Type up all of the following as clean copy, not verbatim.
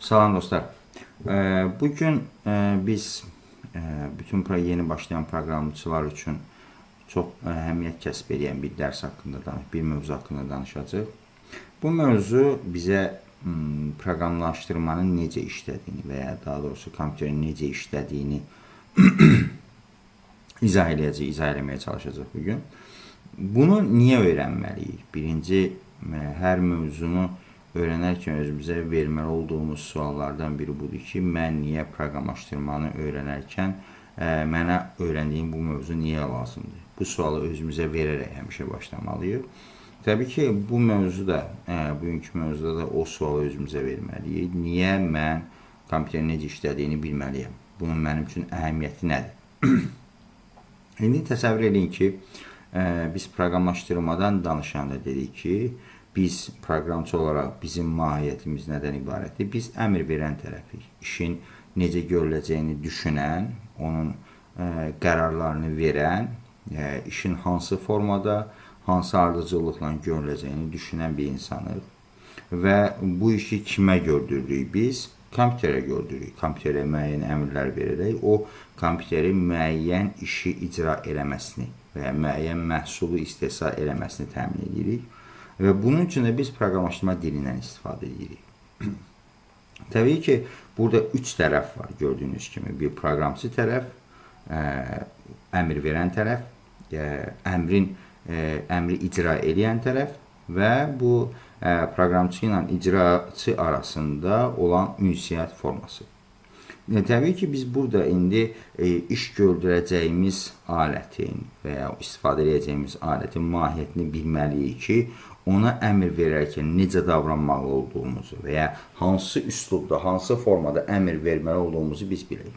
Salam dostlar. Bugün biz bütün yeni başlayan proqramçılar üçün çox əhəmiyyət kəsb edən bir dərs haqqında, bir mövzu haqqında danışacağıq. Bu mövzu bizə proqramlaşdırmanın necə işlədiyini və ya daha doğrusu kompüterin necə işlədiyini izah eləyəcək, izah eləməyə çalışacağıq bu gün. Bunu niyə öyrənməliyik? Birinci, hər mövzunu öyrənərkən özümüzə verməli olduğumuz suallardan biri budur ki, mən niyə proqramlaşdırmanı öyrənərkən mənə öyrəndiyim bu mövzu niyə lazımdır? Bu sualı özümüzə verərək həmişə başlamalıyıq. Təbii ki, bu mövzu da, bugünkü mövzuda da o sualı özümüzə verməliyik. Niyə mən kompüterin necə işlədiyini bilməliyəm? Bunun mənim üçün əhəmiyyəti nədir? İndi təsəvvür edin ki, biz proqramlaşdırmadan danışanda dedik ki, biz proqramçı olaraq bizim mahiyyətimiz nədən ibarətdir? Biz əmr verən tərəfik. İşin necə görüləcəyini düşünən, onun qərarlarını verən, işin hansı formada, hansı ardıcıllıqla görüləcəyini düşünən bir insanıq. Və bu işi kimə gördürürük biz? Kompüterə gördürürük. Kompüterə müəyyən əmrlər verərək o kompüterin müəyyən işi icra eləməsini və ya müəyyən məhsulu istehsal eləməsini təmin edirik. Və bunun üçün də biz proqramlaşdırma dilindən istifadə edirik. Təbii ki, burada üç tərəf var gördüyünüz kimi. Bir proqramçı tərəf, əmr verən tərəf, əmri icra eləyən tərəf və bu proqramçı ilə icraçı arasında olan ünsiyyət forması. Təbii ki, biz burada indi iş gördürəcəyimiz alətin və ya istifadə edəcəyimiz alətin mahiyyətini bilməliyik ki, ona əmr verərkən necə davranmalı olduğumuzu və ya hansı üslubda, hansı formada əmr verməli olduğumuzu biz bilək.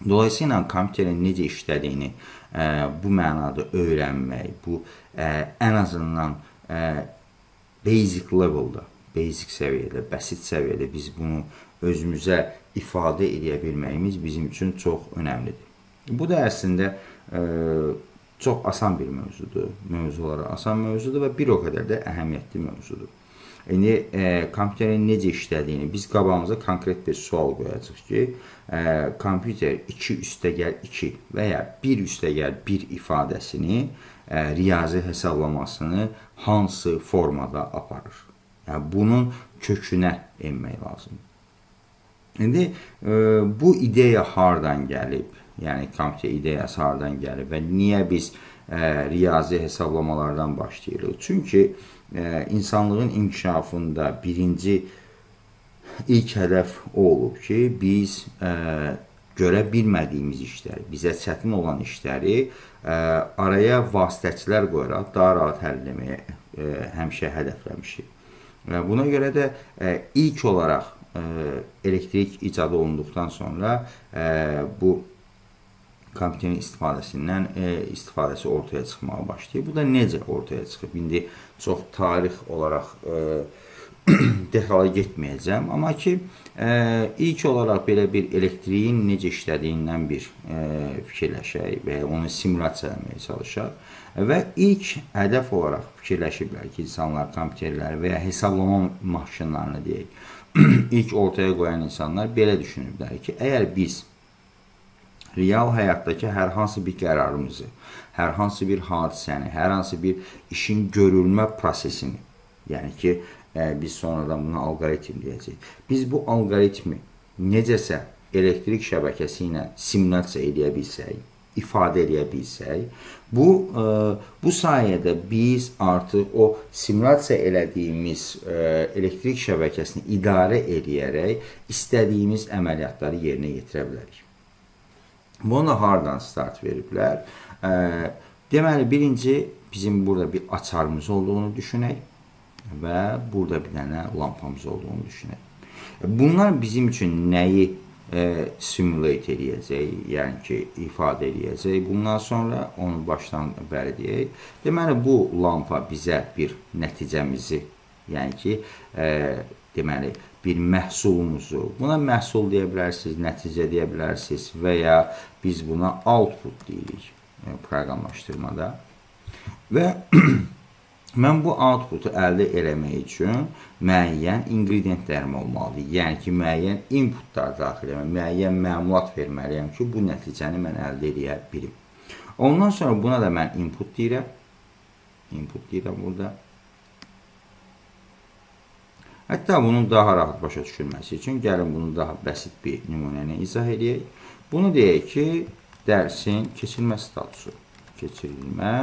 Dolayısıyla kompüterin necə işlədiyini bu mənada öyrənmək, bu ən azından basic levelda, basic səviyyədə, bəsit səviyyədə biz bunu özümüzə ifadə edə bilməyimiz bizim üçün çox önəmlidir. Bu da əslində çox asan bir mövzudur. Mövzu olaraq asan mövzudur və bir o qədər də əhəmiyyətli mövzudur. İndi kompüterin necə işlədiyini biz qabağımıza konkret bir sual qoyacağıq ki, kompüter 2 üstəgəl 2 və ya 1 üstəgəl 1 ifadəsini riyazi hesablamasını hansı formada aparır? Yəni bunun kökünə enmək lazımdır. İndi bu ideya hardan gəlib? Yəni kompüter ideyası hardan gəlib və niyə biz riyazi hesablamalardan başlayırıq? Çünki insanlığın inkişafında birinci ilk hədəf o olub ki, biz görə bilmədiyimiz işləri, bizə çətin olan işləri araya vasitəçilər qoyaraq daha rahat həll etməyə həmişə hədəfləmişik. Və buna görə də ilk olaraq elektrik icad olunduqdan sonra bu kompüterin istifadəsi ortaya çıxmağa başlayır. Bu da necə ortaya çıxıb? İndi çox tarix olaraq detala getməyəcəm, amma ki ilk olaraq belə bir elektriyin necə işlədiyindən bir fikirləşək və onu simulyasiya etməyə çalışaq. Və ilk hədəf olaraq fikirləşiblər ki, insanlar kompüterləri və ya hesablama maşınlarını deyək, ilk ortaya qoyan insanlar belə düşünüblər ki, əgər biz real həyatdakı hər hansı bir qərarımızı, hər hansı bir hadisəni, hər hansı bir işin görülmə prosesini, yəni ki, biz sonradan buna alqoritm deyəcəyik. Biz bu alqoritmi necəsə elektrik şəbəkəsi ilə simulyasiya eləyə bilsək, ifadə eləyə bilsək, bu sayədə biz artıq o simulyasiya elədiyimiz elektrik şəbəkəsini idarə eləyərək istədiyimiz əməliyyatları yerinə yetirə bilərik. Bunu hardan start veriblər? Deməli, birinci bizim burada bir açarımız olduğunu düşünək və burada bir dənə lampamız olduğunu düşünək. Bunlar bizim üçün nəyi simulate eləyəcək, yəni ki, ifadə eləyəcək. Bundan sonra onu başdan bəri deyək. Deməli, bu lampa bizə bir nəticəmizi, yəni ki, deməli, bir məhsulumuzu, buna məhsul deyə bilərsiniz, nəticə deyə bilərsiniz və ya biz buna output deyirik proqramlaşdırmada. Və Mən bu outputu əldə eləmək üçün müəyyən ingredientlərim olmalıdır. Yəni ki, müəyyən inputlar daxil eləməliyəm, müəyyən məlumat verməliyəm ki, bu nəticəni mən əldə eləyə bilim. Ondan sonra buna da mən input deyirəm. Input deyirəm burada. Hətta bunun daha rahat başa düşülməsi üçün gəlin bunu daha bəsit bir nümunə ilə izah eləyək. Bunu deyək ki, dərsin keçirilmə statusu. Keçirilmə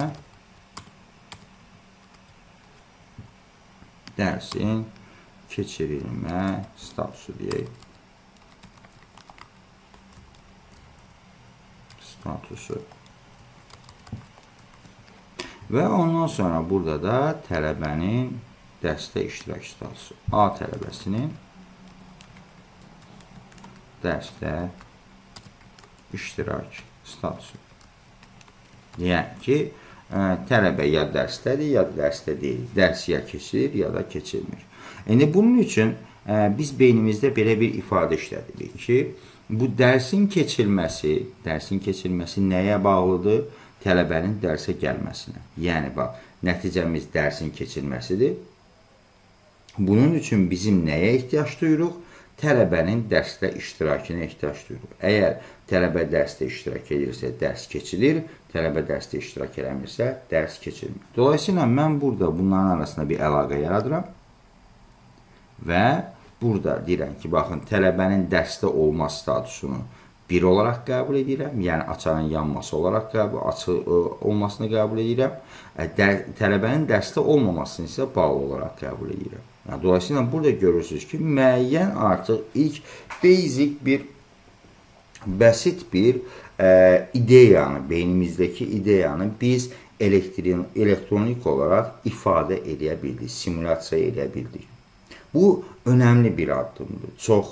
dərsin keçirilmə statusu deyək. Statusu. Və ondan sonra burada da tələbənin dərsdə iştirak statusu. A tələbəsinin dərsdə iştirak statusu. Yəni ki, tələbə ya dərsdədir, ya dərsdə deyil. Dərs ya keçilir, ya da keçilmir. İndi bunun üçün biz beynimizdə belə bir ifadə işlədirik ki, bu dərsin keçilməsi nəyə bağlıdır? Tələbənin dərsə gəlməsinə. Yəni bax, nəticəmiz dərsin keçilməsidir. Bunun üçün bizim nəyə ehtiyac duyuruq? Tələbənin dərsdə iştirakına ehtiyac duyuruq. Əgər tələbə dərsdə iştirak edirsə, dərs keçilir, tələbə dərsdə iştirak eləmirsə, dərs keçilmir. Dolayısıyla mən burada bunların arasında bir əlaqə yaradıram və burada deyirəm ki, baxın, tələbənin dərsdə olma statusunu 1 olaraq qəbul edirəm, yəni açarın yanması olaraq qəbul, açıq olmasını qəbul edirəm. Tələbənin dərsdə olmamasını isə bağlı olaraq qəbul edirəm. Yəni, dolayısıyla burada görürsünüz ki, müəyyən artıq ilk basic bir, bəsit bir ideyanı, beynimizdəki ideyanı biz elektronik olaraq ifadə eləyə bildik, simulyasiya eləyə bildik. Bu önəmli bir addımdır. Çox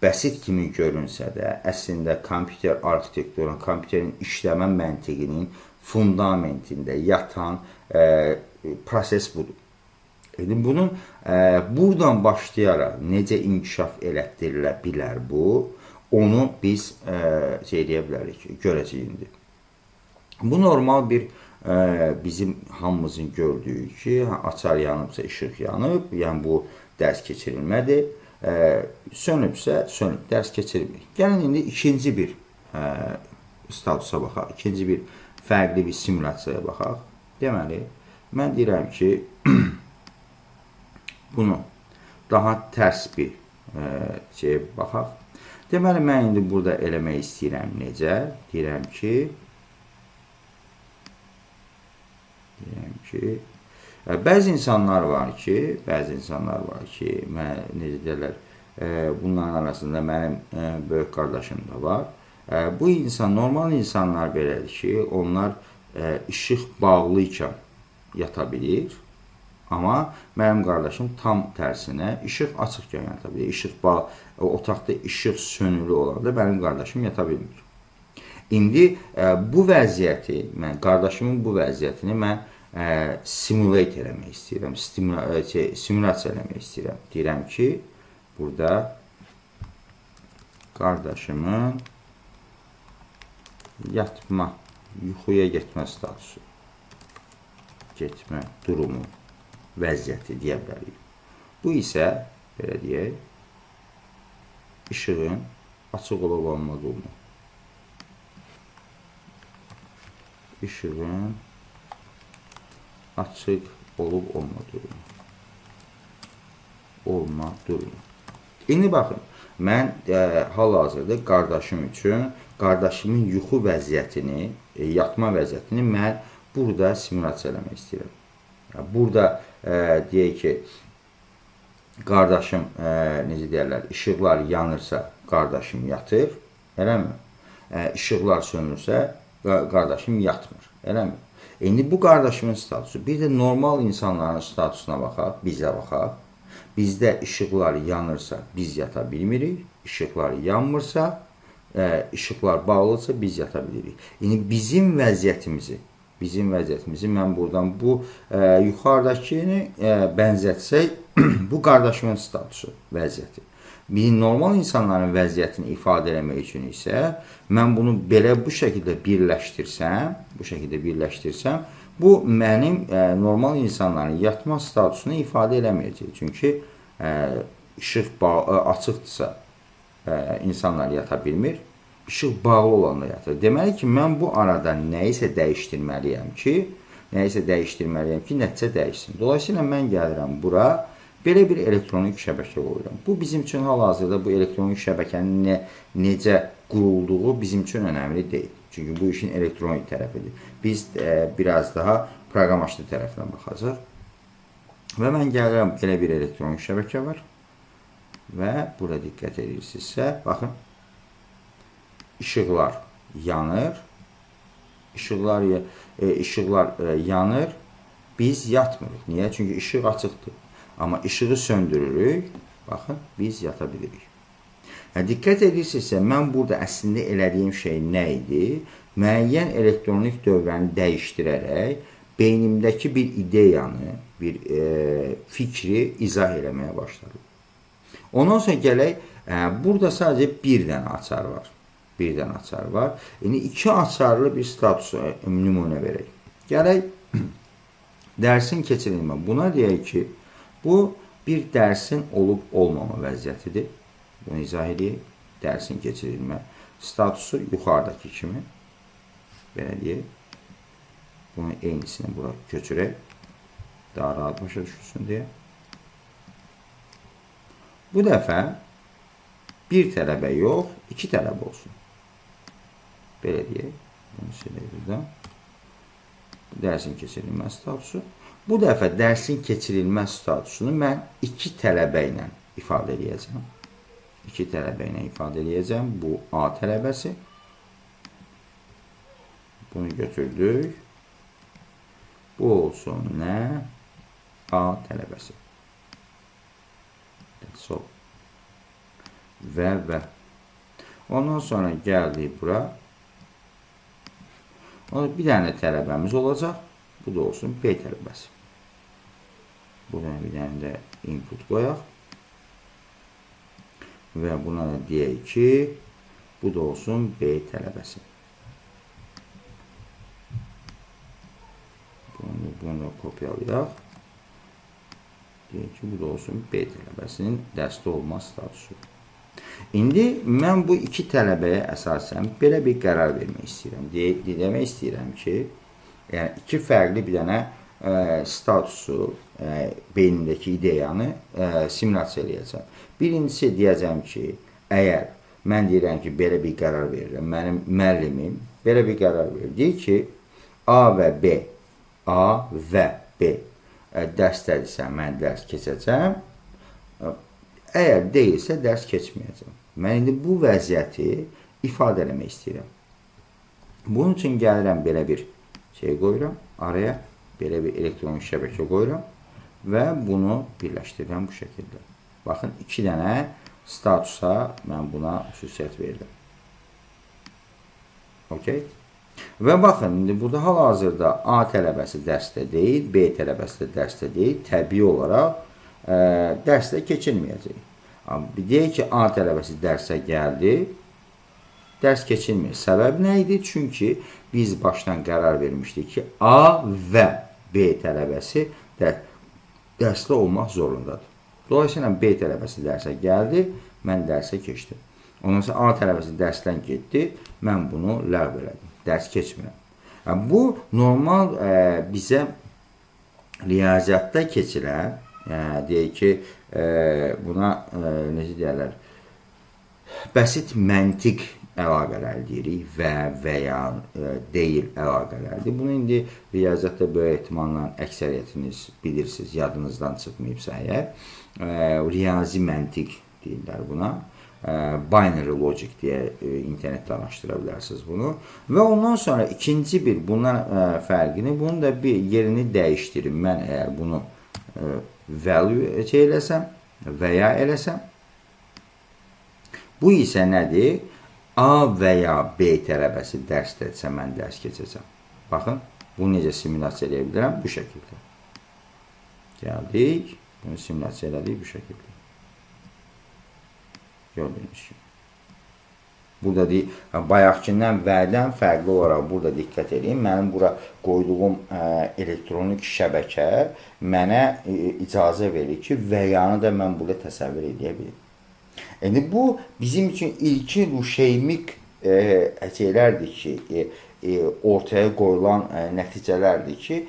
bəsit kimi görünsə də, əslində kompüter arxitekturunun, kompüterin işləmə məntiqinin fundamentində yatan proses budur. İndi bunun buradan başlayaraq necə inkişaf elətdirilə bilər bu, onu biz şey eləyə bilərik, görəcəyik indi. Bu normal bir bizim hamımızın gördüyü ki, açar yanıbsa işıq yanıb, yəni bu dərs keçirilmədir. Sönübsə sönüb, dərs keçirilmir. Gəlin indi ikinci bir statusa baxaq, ikinci bir fərqli bir simulyasiyaya baxaq. Deməli, mən deyirəm ki, bunu daha tərs bir şeyə baxaq. Deməli, mən indi burada eləmək istəyirəm necə? Deyirəm ki, bəzi insanlar var ki, mən, necə deyirlər, bunların arasında mənim böyük qardaşım da var. Bu insan, normal insanlar belədir ki, onlar işıq bağlı ikən yata bilir. Amma mənim qardaşım tam tərsinə işıq açıqkən yata bilir. İşıq bağ, otaqda işıq sönülü olanda mənim qardaşım yata bilmir. İndi bu vəziyyəti, mən qardaşımın bu vəziyyətini mən simulate eləmək istəyirəm, simulyasiya eləmək istəyirəm. Deyirəm ki, burada qardaşımın yatma, yuxuya getmə statusu, getmə durumu, vəziyyəti deyə bilərik. Bu isə, belə deyək, işığın açıq olub olma durumu. İşığın açıq olub olma durumu. Olma durumu. İndi baxın, mən hal-hazırda qardaşım üçün, qardaşımın yuxu vəziyyətini, yatma vəziyyətini mən burada simulyasiya eləmək istəyirəm. Burada deyək ki, qardaşım, necə deyərlər, işıqlar yanırsa qardaşım yatır, eləmi? İşıqlar sönürsə qardaşım yatmır, eləmi? İndi bu qardaşımın statusu. Bir də normal insanların statusuna baxaq, bizə baxaq. Bizdə işıqlar yanırsa biz yata bilmirik, işıqlar yanmırsa, işıqlar bağlıdırsa biz yata bilirik. İndi bizim vəziyyətimizi mən buradan bu yuxarıdakını bənzətsək, bu qardaşımın statusu, vəziyyəti. Bir normal insanların vəziyyətini ifadə eləmək üçün isə mən bunu belə bu şəkildə birləşdirsəm, Bu mənim normal insanların yatma statusunu ifadə eləməyəcək. Çünki işıq açıqdırsa insanlar yata bilmir. İşıq bağlı olanda yatır. Deməli ki, mən bu arada nəyisə dəyişdirməliyəm ki, nəticə dəyişsin. Dolayısıyla mən gəlirəm bura, belə bir elektronik şəbəkə qoyuram. Bu bizim üçün hal-hazırda bu elektronik şəbəkənin necə qurulduğu bizim üçün önəmli deyil. Çünki bu işin elektronik tərəfidir. Biz biraz daha proqramaçlı tərəfinə baxacaq. Və mən gəlirəm, belə bir elektronik şəbəkə var. Və bura diqqət edirsinizsə, baxın, işıqlar yanır, işıqlar yanır, biz yatmırıq. Niyə? Çünki işıq açıqdır. Amma işığı söndürürük, baxın, biz yata bilirik. Yəni, diqqət edirsinizsə, mən burada əslində elədiyim şey nə idi? Müəyyən elektronik dövrəni dəyişdirərək beynimdəki bir ideyanı, bir fikri izah eləməyə başladım. Ondan sonra gələk, burada sadəcə bir dənə açar var. Bir dənə açar var. İndi iki açarlı bir status nümunə verək. Gələk dərsin keçirilmə. Buna deyək ki, bu bir dərsin olub olmama vəziyyətidir. Bunu izah edeyim. Dərsin keçirilmə statusu yuxarıdakı kimi. Belə deyək. Bunun eynisini bura köçürək. Daha rahat başa düşülsün deyə. Bu dəfə bir tələbə yox, iki tələbə olsun. Belə deyək. Bunu silək burada. Dərsin keçirilmə statusu. Bu dəfə dərsin keçirilmə statusunu mən iki tələbə ilə ifadə edəcəm. İki tələbə ilə ifadə edəcəm. Bu A tələbəsi. Bunu götürdük. Bu olsun nə? A tələbəsi. That's all. Və. Ondan sonra gəldik bura. Onda bir dənə tələbəmiz olacaq. Bu da olsun B tələbəsi. Buna bir dənə də input qoyaq. Və buna da deyək ki, bu da olsun B tələbəsi. Bunu da kopyalayaq. Deyək ki, bu da olsun B tələbəsinin dərsdə olma statusu. İndi mən bu iki tələbəyə əsasən belə bir qərar vermək istəyirəm. Demək istəyirəm ki, yəni iki fərqli bir dənə statusu, beynimdəki ideyanı simulyasiya eləyəcəm. Birincisi deyəcəm ki, əgər mən deyirəm ki, belə bir qərar verirəm, mənim müəllimim belə bir qərar verir. Deyir ki, A və B dərsdədirsə, mən dərs keçəcəm. Əgər deyilsə, dərs keçməyəcəm. Mən indi bu vəziyyəti ifadə eləmək istəyirəm. Bunun üçün gəlirəm, belə bir şey qoyuram araya, belə bir elektronik şəbəkə qoyuram və bunu birləşdirirəm bu şəkildə. Baxın, iki dənə statusa mən buna xüsusiyyət verirəm. Okey. Və baxın, indi burada hal-hazırda A tələbəsi dərsdə deyil, B tələbəsi də dərsdə deyil, təbii olaraq dərsdə keçilməyəcək. Deyək ki, A tələbəsi dərsə gəldi, dərs keçilmir. Səbəb nə idi? Çünki biz başdan qərar vermişdik ki, A və B tələbəsi dərsdə olmaq zorundadır. Dolayısıyla B tələbəsi dərsə gəldi, mən dərsə keçdim. Ondan sonra A tələbəsi dərsdən getdi, mən bunu ləğv elədim. Dərs keçmirəm. Yəni, bu normal bizə riyaziyyatda keçilən, deyək ki, buna necə deyərlər, bəsit məntiq əlaqələri deyirik və ya deyil əlaqələrdir. Bunu indi riyaziyyatda böyük ehtimalla əksəriyyətiniz bilirsiniz, yadınızdan çıxmayıbsa əgər. Riyazi məntiq deyirlər buna. Binary logic deyə internetdə araşdıra bilərsiniz bunu. Və ondan sonra ikinci bir bundan fərqini, bunun da bir yerini dəyişdirim. Mən əgər bunu value şey eləsəm və ya eləsəm, bu isə nədir? A və ya B tələbəsi dərsdədirsə, mən dərs keçəcəm. Baxın, bunu necə simulyasiya eləyə bilərəm? Bu şəkildə. Gəldik, bunu simulyasiya elədik bu şəkildə. Gördüyünüz kimi. Burada bayaqkindən vədən fərqli olaraq burada diqqət edin. Mənim bura qoyduğum elektronik şəbəkə mənə icazə verir ki, vəyanı da mən burada təsəvvür edə bilim. İndi bu bizim üçün ilkin ruşeymik şeylərdir ki, ortaya qoyulan nəticələrdir ki,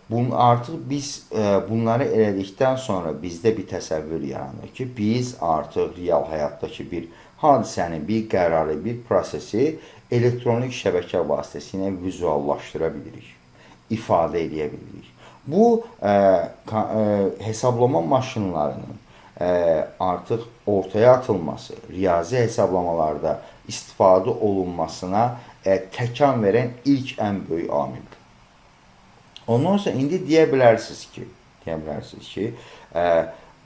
bunu artıq biz bunları elədikdən sonra bizdə bir təsəvvür yaranır ki, biz artıq real həyatdakı bir hadisəni, bir qərarı, bir prosesi elektronik şəbəkə vasitəsilə vizuallaşdıra bilirik, ifadə edə bilirik. Bu hesablama maşınlarının artıq ortaya atılması, riyazi hesablamalarda istifadə olunmasına təkan verən ilk ən böyük amildir. Ondan sonra indi deyə bilərsiniz ki,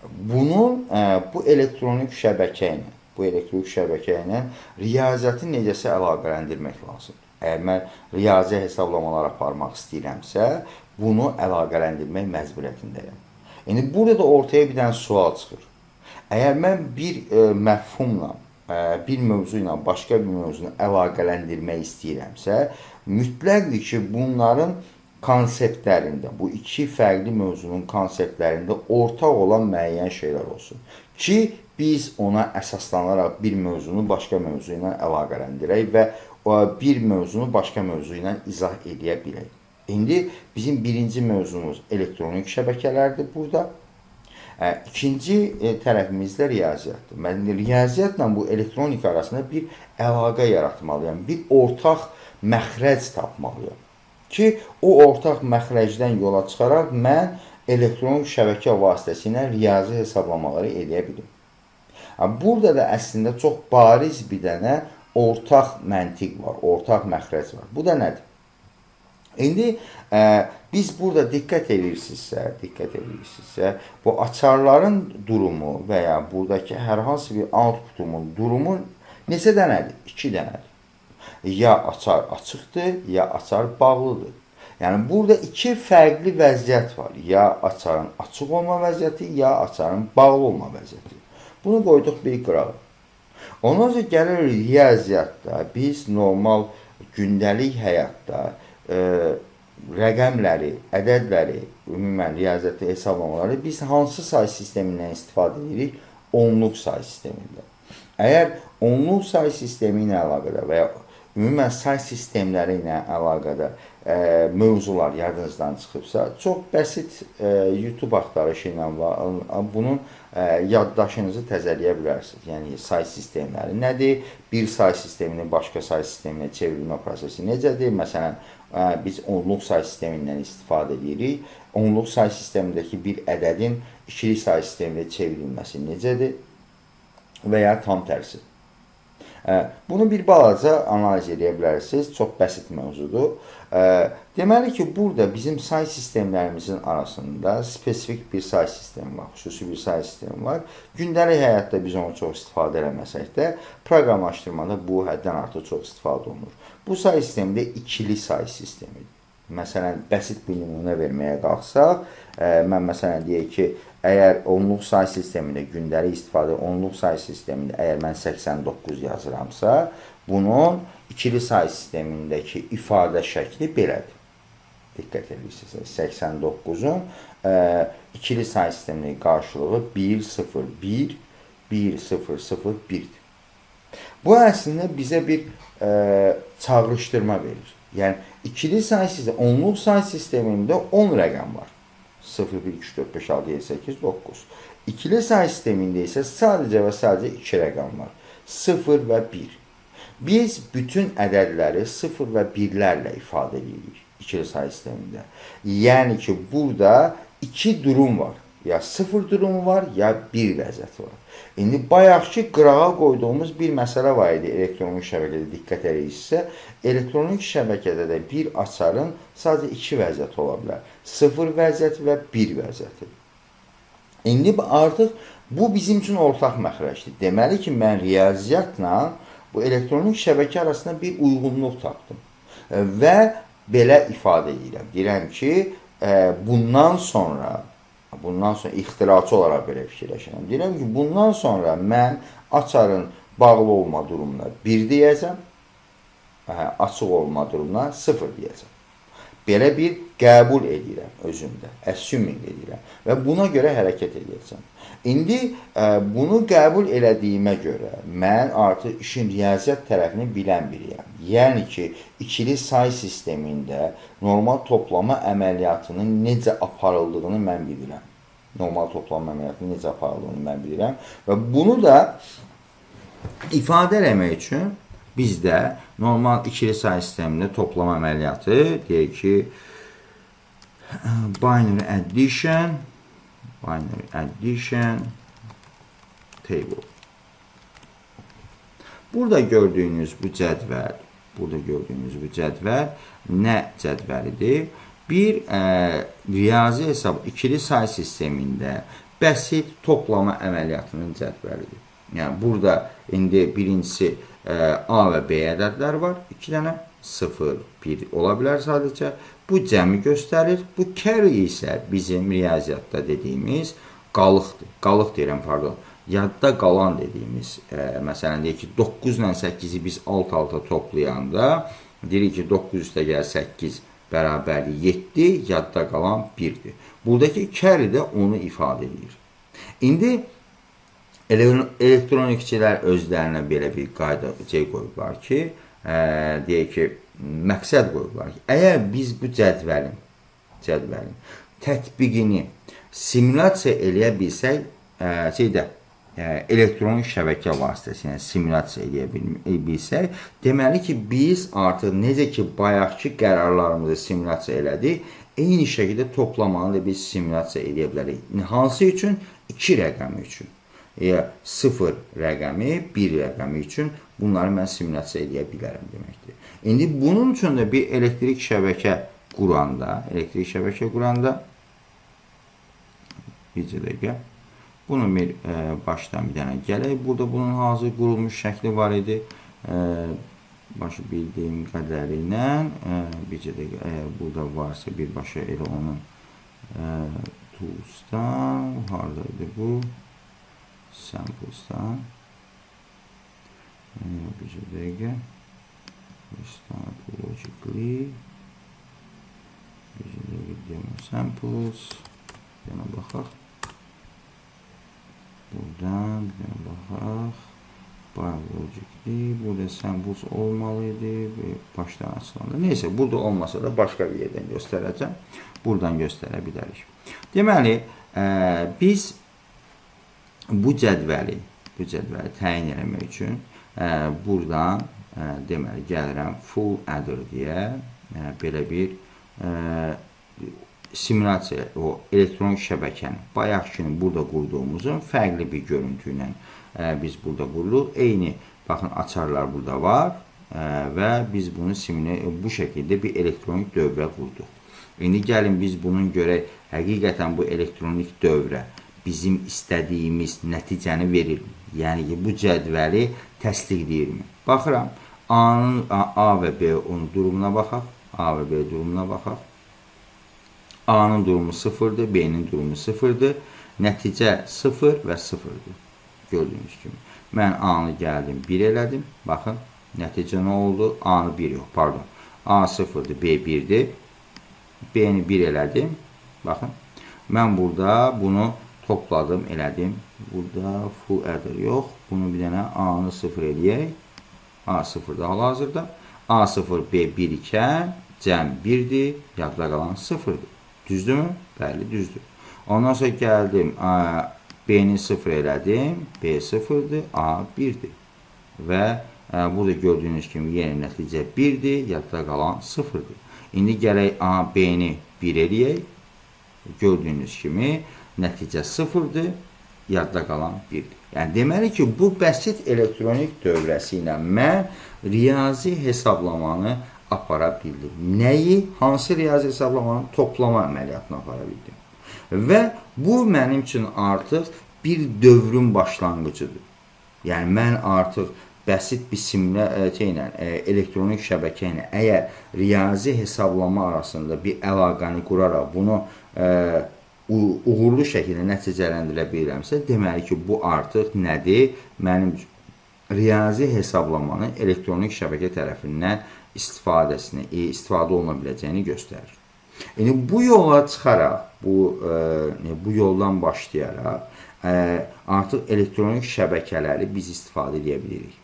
bunun bu elektronik şəbəkə ilə, riyaziyyatı necəsə əlaqələndirmək lazımdır. Əgər mən riyazi hesablamalar aparmaq istəyirəmsə, bunu əlaqələndirmək məcburiyyətindəyəm. İndi burada da ortaya bir dənə sual çıxır. Əgər mən bir məfhumla, bir mövzu ilə başqa bir mövzunu əlaqələndirmək istəyirəmsə, mütləqdir ki, bunların konseptlərində, bu iki fərqli mövzunun konseptlərində ortaq olan müəyyən şeylər olsun ki, biz ona əsaslanaraq bir mövzunu başqa mövzu ilə əlaqələndirək və bir mövzunu başqa mövzu ilə izah edə bilək. İndi bizim birinci mövzumuz elektronik şəbəkələrdir burada. İkinci tərəfimiz də riyaziyyatdır. Mən riyaziyyatla bu elektronika arasında bir əlaqə yaratmalıyam, bir ortaq məxrəc tapmalıyam ki, o ortaq məxrəcdən yola çıxaraq mən elektronik şəbəkə vasitəsilə riyazi hesablamaları edə bilim. Burada da əslində çox bariz bir dənə ortaq məntiq var, ortaq məxrəc var. Bu da nədir? İndi biz burada diqqət edirsinizsə, bu açarların durumu və ya buradakı hər hansı bir outputumun durumu neçə dənədir? 2 dənədir. Ya açar açıqdır, ya açar bağlıdır. Yəni burada iki fərqli vəziyyət var. Ya açarın açıq olma vəziyyəti, ya açarın bağlı olma vəziyyəti. Bunu qoyduq bir qırağa. Ondan sonra gəlir riyaziyyatda biz normal gündəlik həyatda rəqəmləri, ədədləri, ümumən riyaziyyatda hesablamaları biz hansı say sistemindən istifadə edirik? Onluq say sistemində. Əgər onluq say sistemi ilə əlaqədar və ya ümumən say sistemləri ilə əlaqədar mövzular yadınızdan çıxıbsa, çox bəsit YouTube axtarışı ilə bunun yaddaşınızı təzələyə bilərsiniz. Yəni say sistemləri nədir? Bir say sisteminin başqa say sisteminə çevrilmə prosesi necədir? Məsələn, biz onluq say sistemindən istifadə edirik. Onluq say sistemindəki bir ədədin ikili say sisteminə çevrilməsi necədir? Və ya tam tərsi. Bunu bir balaca analiz edə bilərsiniz. Çox bəsit mövzudur. Deməli ki, burada bizim say sistemlərimizin arasında spesifik bir say sistemi var, xüsusi bir say sistemi var. Gündəlik həyatda biz onu çox istifadə eləməsək də, proqramlaşdırmada bu həddən artıq çox istifadə olunur. Bu say sistemi də ikili say sistemidir. Məsələn, bəsit bir nümunə verməyə qalxsaq, mən məsələn deyək ki, əgər onluq say sistemində gündəlik istifadə onluq say sistemində əgər mən 89 yazıramsa, bunun ikili say sistemindəki ifadə şəkli belədir. Diqqət edirsinizsə, 89-un ikili say sisteminin qarşılığı 1, 0, 1, 1, 0, 0, 1-dir. Bu əslində bizə bir çağırışdırma verir. Yəni ikili say sistemi, onluq say sistemində 10 rəqəm var. 0, 1, 2, 4, 5, 6, 7, 8, 9. İkili say sistemində isə sadəcə və sadəcə 2 rəqəm var. 0 və 1. Biz bütün ədədləri 0 və 1-lərlə ifadə edirik ikili say sistemində. Yəni ki, burada iki durum var. Ya 0 durumu var, ya 1 vəziyyəti var. İndi bayaqki qırağa qoyduğumuz bir məsələ var idi elektronik şəbəkədə, diqqət edirsinizsə, elektronik şəbəkədə də bir açarın sadəcə iki vəziyyəti ola bilər. 0 vəziyyəti və 1 vəziyyəti. İndi artıq bu bizim üçün ortaq məxrəcdir. Deməli ki, mən riyaziyyatla bu elektronik şəbəkə arasında bir uyğunluq tapdım. Və belə ifadə edirəm. Deyirəm ki, bundan sonra ixtiraçı olaraq belə fikirləşirəm. Deyirəm ki, bundan sonra mən açarın Bağlı olma durumuna 1 deyəcəm. Açıq olma durumuna 0 deyəcəm. Belə bir qəbul edirəm özümdə, assuming edirəm və buna görə hərəkət edəcəm. İndi bunu qəbul elədiyimə görə mən artıq işin riyaziyyat tərəfini bilən biriyəm. Yəni ki, ikili say sistemində normal toplama əməliyyatının necə aparıldığını mən bilirəm. Normal toplama əməliyyatının necə aparıldığını mən bilirəm və bunu da ifadə eləmək üçün bizdə normal ikili say sistemində toplama əməliyyatı, deyək ki, binary addition table. Burada gördüyünüz bu cədvəl, burada gördüyünüz bu cədvəl nə cədvəlidir? Bir riyazi hesab ikili say sistemində bəsit toplama əməliyyatının cədvəlidir. Yəni burada indi birincisi A və B ədədlər var. 2 dənə 0, 1 ola bilər sadəcə. Bu cəmi göstərir. Bu carry isə bizim riyaziyyatda dediyimiz qalıqdır. Qalıq deyirəm, pardon. Yadda qalan dediyimiz, məsələn deyək ki, 9 ilə 8-i biz alt-alta toplayanda deyirik ki, 9 üstə gəl 8 bərabərli 7, yadda qalan 1-dir. Buradakı carry də onu ifadə edir. İndi elektronikçilər özlərinə belə bir qayda şey qoyublar ki, deyək ki, məqsəd qoyublar ki, əgər biz bu cədvəlin tətbiqini simulyasiya eləyə bilsək, şeydə elektronik şəbəkə vasitəsilə simulyasiya eləyə bilsək, deməli ki, biz artıq necə ki bayaqki qərarlarımızı simulyasiya elədik, eyni şəkildə toplamanı da biz simulyasiya eləyə bilərik. Hansı üçün? 2 rəqəmi üçün. Ya 0 rəqəmi, 1 rəqəmi üçün bunları mən simulyasiya eləyə bilərəm deməkdir. İndi bunun üçün də bir elektrik şəbəkə quranda, elektrik şəbəkə quranda bir dəqiqə. Bunun bir başdan bir dənə gələk. Burada bunun hazır qurulmuş şəkli var idi. Başı bildiyim qədəri ilə bir dəqiqə, əgər burada varsa birbaşa elə onun Tools'dan haradaydı bu? Samples'dan bir dəqiqə. Start logically. Bir dəqiqə, demo samples. Bir dənə baxaq. Buradan bir dənə baxaq. Biologically. Burada samples olmalıydı. Başdan açılanda. Neyse, burada olmasa da başqa bir yerdən göstərəcəm. Buradan göstərə bilərik. Deməli, biz bu cədvəli təyin eləmək üçün buradan deməli gəlirəm full adder deyə belə bir simulyasiya, o elektronik şəbəkənin bayaqkinin burada qurduğumuzun fərqli bir görüntü ilə biz burada qururuq. Eyni baxın, açarlar burada var və biz bunu simülə bu şəkildə bir elektronik dövrə qurduq. İndi gəlin biz bunun görək, həqiqətən bu elektronik dövrə bizim istədiyimiz nəticəni verirmi? Yəni ki, bu cədvəli təsdiqləyirmi? Baxıram, A-nın A və B onun durumuna baxaq. A və B durumuna baxaq. A-nın durumu 0-dır, B-nin durumu 0-dır. Nəticə 0 və 0-dır. Gördüyünüz kimi. Mən A-nı gəldim 1 elədim. Baxın, nəticə nə oldu? A-nı 1 yox, pardon. A 0-dır, B 1-dir. B-ni 1 elədim. Baxın. Mən burada bunu topladım, elədim. Burada full adder yox. Bunu bir dənə A-nı 0 eləyək. A 0-da hal-hazırda. A 0, B 1 ikən cəm 1-dir. Yadda qalan 0-dır. Düzdürmü? Bəli, düzdür. Ondan sonra gəldim, B-ni 0 elədim. B 0-dır, A 1-dir. Və burada gördüyünüz kimi yenə nəticə 1-dir, yadda qalan 0-dır. İndi gələk A, B-ni 1 eləyək. Gördüyünüz kimi nəticə 0-dır, yadda qalan 1-dir. Yəni deməli ki, bu bəsit elektronik dövrəsi ilə mən riyazi hesablamanı apara bildim. Nəyi? Hansı riyazi hesablamanı? Toplama əməliyyatını apara bildim. Və bu mənim üçün artıq bir dövrün başlanğıcıdır. Yəni mən artıq bəsit bir simlə şeylə, elektronik şəbəkə ilə əgər riyazi hesablama arasında bir əlaqəni quraraq bunu uğurlu şəkildə nəticələndirə bilirəmsə, deməli ki, bu artıq nədir? Mənim riyazi hesablamanın elektronik şəbəkə tərəfindən istifadə oluna biləcəyini göstərir. Yəni bu yola çıxaraq, bu yoldan başlayaraq artıq elektronik şəbəkələri biz istifadə edə bilirik.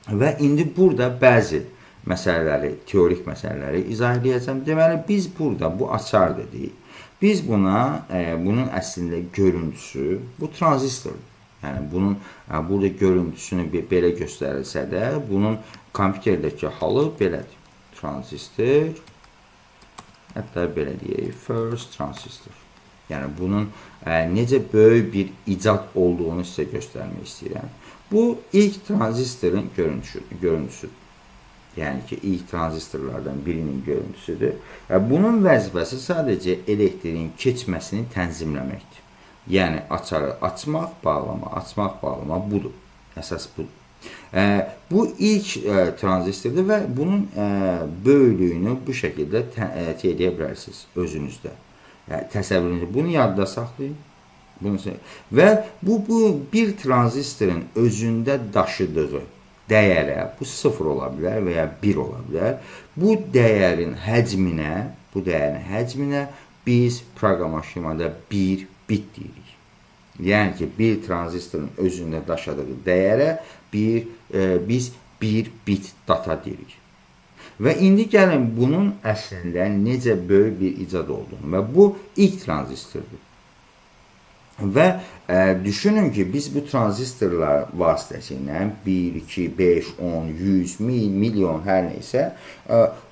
Və indi burada bəzi məsələləri, teorik məsələləri izah edəcəm. Deməli, biz burada bu açar dedik. Biz buna, bunun əslində görüntüsü, bu tranzistordur. Yəni bunun burada görüntüsünü belə göstərilsə də, bunun kompüterdəki halı belədir. Transistor, hətta belə deyək, first transistor. Yəni bunun necə böyük bir icad olduğunu sizə göstərmək istəyirəm. Bu ilk tranzistorun görüntüsüdür. Yəni ki, ilk tranzistorlardan birinin görüntüsüdür. Bunun vəzifəsi sadəcə elektriğin keçməsini tənzimləməkdir. Yəni açarı açmaq, bağlama, açmaq, bağlama budur. Əsas budur. Bu ilk tranzistordur və bunun böyüklüyünü bu şəkildə eləyə bilərsiniz özünüzdə. Yəni, təsəvvürünüzdə. Bunu yadda saxlayın. Bunu və bu bir tranzistorun özündə daşıdığı dəyərə, bu 0 ola bilər və ya 1 ola bilər. Bu dəyərin həcminə biz proqramlaşdırmada 1 bit deyirik. Yəni ki, bir tranzistorun özündə daşıdığı dəyərə biz 1 bit data deyirik. Və indi gəlin bunun əslində necə böyük bir icad olduğunu və bu ilk tranzistordur. Və düşünün ki, biz bu tranzistorlar vasitəsilə 1, 2, 5, 10, 100, 1000, milyon, hər neysə,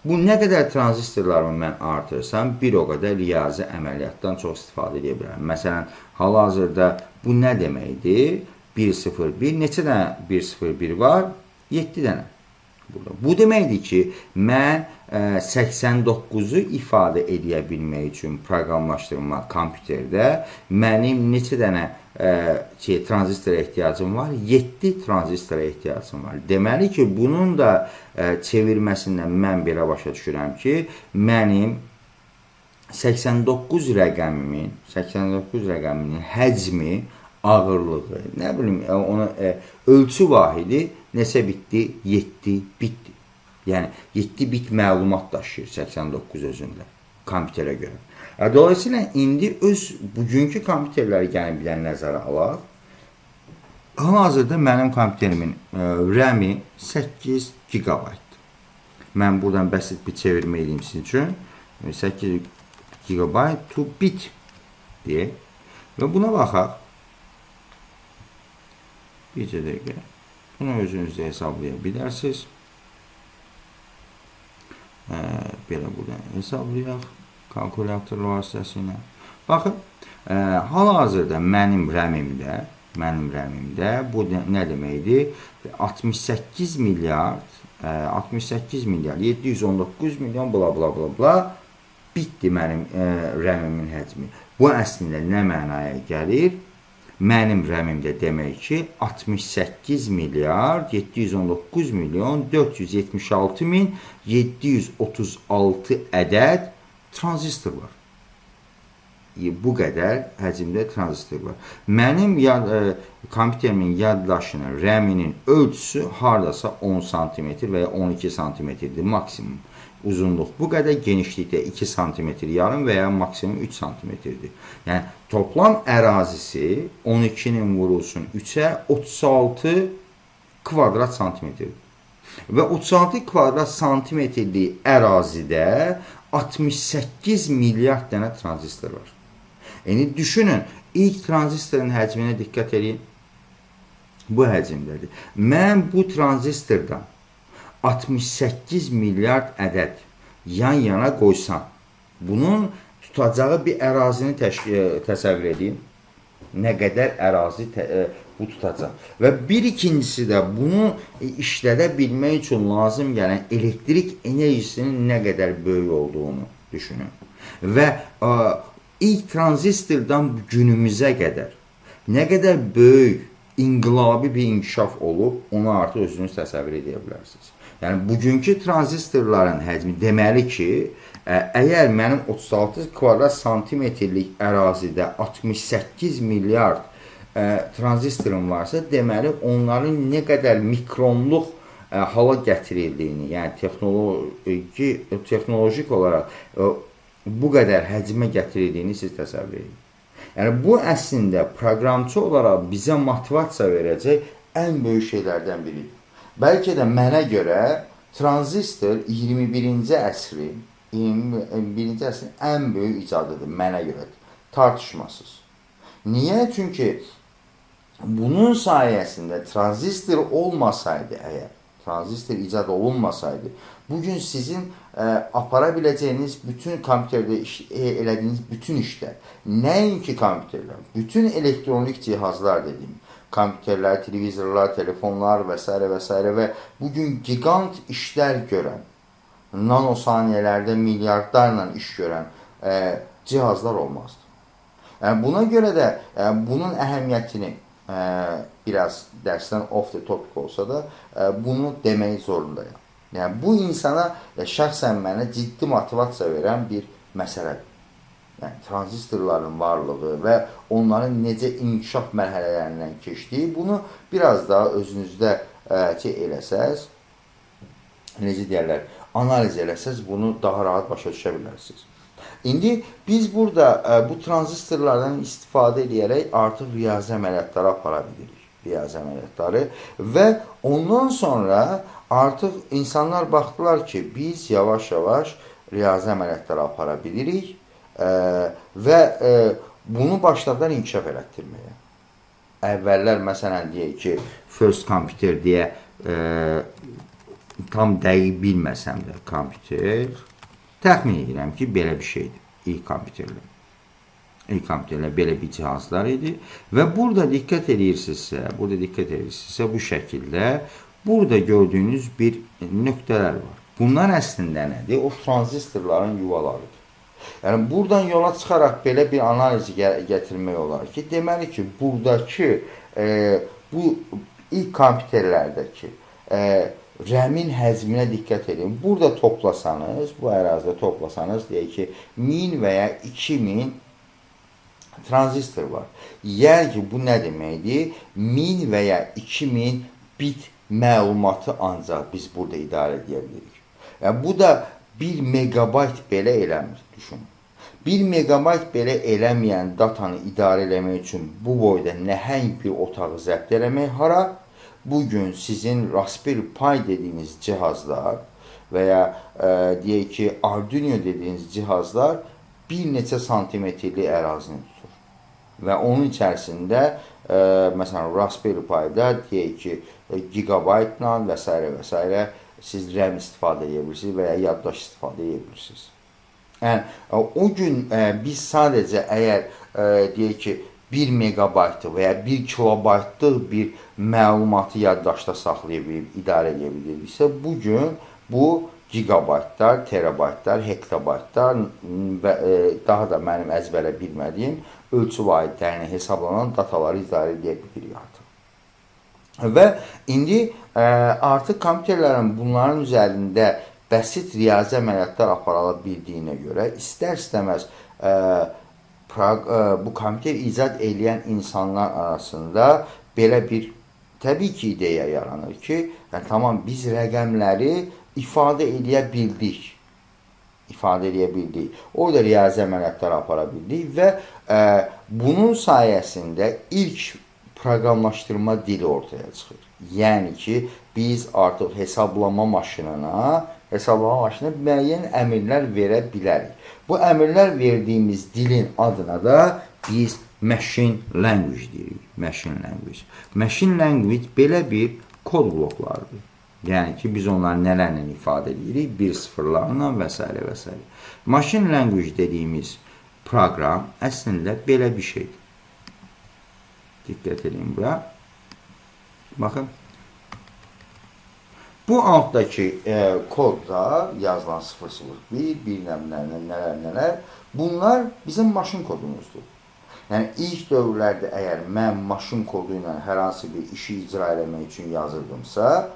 bu nə qədər tranzistorlarımı mən artırsam, bir o qədər riyazi əməliyyatdan çox istifadə edə bilərəm. Məsələn, hal-hazırda bu nə deməkdir? 1, 0, 1. Neçə dənə 1, 0, 1 var? 7 dənə. Burada. Bu deməkdir ki, mən 89-u ifadə edə bilmək üçün proqramlaşdırma kompüterdə mənim neçə dənə tranzistora ehtiyacım var? 7 tranzistora ehtiyacım var. Deməli ki, bunun da çevirməsindən mən belə başa düşürəm ki, mənim 89 rəqəminin həcmi, ağırlığı, nə bilim, ona ölçü vahidi neçə bitdi? 7 bitdir. Yəni 7 bit məlumat daşıyır 89 özündə kompüterə görə. Dolayısıyla indi öz bugünkü kompüterləri gəlin bir dənə nəzərə alaq. Hal-hazırda mənim kompüterimin RAM-i 8 GB. Mən buradan bəsit bir çevirmə edeyim sizin üçün. 8 GB to bit deyə. Və buna baxaq. Bircə dəqiqə. Bunu özünüz də hesablaya bilərsiniz. Belə buradan hesablayaq kalkulyator vasitəsilə. Baxın, hal-hazırda mənim RAM-imdə bu nə deməkdir? 68 milyard 68 milyard 719 milyon bla bla bla bla bitdi mənim RAM-imin həcmi. Bu əslində nə mənaya gəlir? Mənim RAM-imdə demək ki, 68 milyard 719 milyon 476 min 736 ədəd tranzistor var. Bu qədər həcmdə tranzistor var. Mənim kompüterimin yaddaşının, RAM-inin ölçüsü hardasa 10 sm və ya 12 sm-dir maksimum. Uzunluq bu qədər, genişlikdə 2 sm yarım və ya maksimum 3 sm-dir. Yəni toplam ərazisi 12-nin vurulsun 3-ə 36 kvadrat santimetrdir. Və 36 kvadrat santimetrlik ərazidə 68 milyard dənə tranzistor var. Yəni düşünün, ilk tranzistorun həcminə diqqət edin. Bu həcmdədir. Mən bu tranzistordan 68 milyard ədəd yan-yana qoysam, bunun tutacağı bir ərazini təsəvvür edin. Nə qədər ərazi bu tutacaq. Və bir ikincisi də bunu işlədə bilmək üçün lazım gələn elektrik enerjisinin nə qədər böyük olduğunu düşünün. Və ilk tranzistordan günümüzə qədər nə qədər böyük inqilabi bir inkişaf olub, onu artıq özünüz təsəvvür edə bilərsiniz. Yəni bugünkü tranzistorların həcmi deməli ki, əgər mənim 36 kvadrat santimetrlik ərazidə 68 milyard tranzistorum varsa, deməli onların nə qədər mikronluq hala gətirildiyini, yəni texnolojik olaraq bu qədər həcmə gətirildiyini siz təsəvvür edin. Yəni bu əslində proqramçı olaraq bizə motivasiya verəcək ən böyük şeylərdən biridir. Bəlkə də mənə görə tranzistor 21-ci əsrin 21-ci əsrin ən böyük icadıdır mənə görə. Tartışmasız. Niyə? Çünki bunun sayəsində tranzistor olmasaydı əgər, tranzistor icad olunmasaydı, bugün sizin apara biləcəyiniz bütün kompüterdə elədiyiniz bütün işlər, nəinki kompüterlər, bütün elektronik cihazlar dediyim, kompüterlər, televizorlar, telefonlar və s. və s. və bugün gigant işlər görən, nanosaniyələrdə milyardlarla iş görən cihazlar olmazdı. Yəni buna görə də bunun əhəmiyyətini biraz dərsdən off the topic olsa da bunu demək zorundayam. Yəni bu insana şəxsən mənə ciddi motivasiya verən bir məsələdir. Yəni tranzistorların varlığı və onların necə inkişaf mərhələlərindən keçdiyi, bunu biraz daha özünüzdə ki eləsəz, necə deyərlər, analiz eləsəz bunu daha rahat başa düşə bilərsiniz. İndi biz burada bu tranzistorlardan istifadə edərək artıq riyazi əməliyyatları apara bilirik. Riyazi əməliyyatları və ondan sonra artıq insanlar baxdılar ki, biz yavaş-yavaş riyazi əməliyyatları apara bilirik və bunu başladılar inkişaf elətdirməyə. Əvvəllər məsələn deyək ki, first computer deyə tam dəqiq bilməsəm də kompüter təxmin edirəm ki, belə bir şeydir. İlk kompüterlər. İlk kompüterlər belə bir cihazlar idi və burada diqqət edirsinizsə bu şəkildə burada gördüyünüz bir nöqtələr var. Bunlar əslində nədir? O tranzistorların yuvalarıdır. Yəni buradan yola çıxaraq belə bir analiz gətirmək olar ki, deməli ki, buradakı bu ilk kompüterlərdəki RAM-in həcminə diqqət edin. Burada toplasanız, bu ərazidə toplasanız, deyək ki, 1000 və ya 2000 tranzistor var. Yəni ki, bu nə deməkdir? 1000 və ya 2000 bit məlumatı ancaq biz burada idarə edə bilirik. Yəni bu da 1 megabayt belə eləmir, düşünün. 1 megabayt belə eləməyən datanı idarə eləmək üçün bu boyda nəhəng bir otağı zəbt eləmək hara? Bugün sizin Raspberry Pi dediyiniz cihazlar və ya deyək ki, Arduino dediyiniz cihazlar bir neçə santimetrlik ərazini tutur. Və onun içərisində məsələn Raspberry Pi-da deyək ki, gigabaytla və s. və s. siz RAM istifadə edə bilirsiniz və ya yaddaş istifadə edə bilirsiniz. Yəni o gün biz sadəcə əgər deyək ki, 1 megabaytlıq və ya 1 kilobaytlıq bir məlumatı yaddaşda saxlaya bilib, idarə edə biliriksə, bu gün bu gigabaytlar, terabaytlar, hektabaytlar və daha da mənim əzbərə bilmədiyim ölçü vahidlərinə hesablanan dataları idarə edə bilirik artıq. Və indi artıq kompüterlərin bunların üzərində bəsit riyazi əməliyyatlar aparıla bildiyinə görə istər-istəməz bu kompüter icad eləyən insanlar arasında belə bir təbii ki ideya yaranır ki, yəni tamam, biz rəqəmləri ifadə eləyə bildik. İfadə eləyə bildik. Orada riyazi əməliyyatlar apara bildik və bunun sayəsində ilk proqramlaşdırma dili ortaya çıxır. Yəni ki, biz artıq hesablama maşınına müəyyən əmrlər verə bilərik. Bu əmrlər verdiyimiz dilin adına da biz machine language deyirik. Machine language. Machine language belə bir kod bloklarıdır. Yəni ki, biz onları nələrlə ifadə edirik? Bir sıfırlarla və s. və s. Machine language dediyimiz proqram əslində belə bir şeydir. Diqqət edin bura. Baxın. Bu altdakı kodda yazılan 001, bir nə nələr nələr, bunlar bizim maşın kodumuzdur. Yəni ilk dövrlərdə əgər mən maşın kodu ilə hər hansı bir işi icra eləmək üçün yazırdımsa,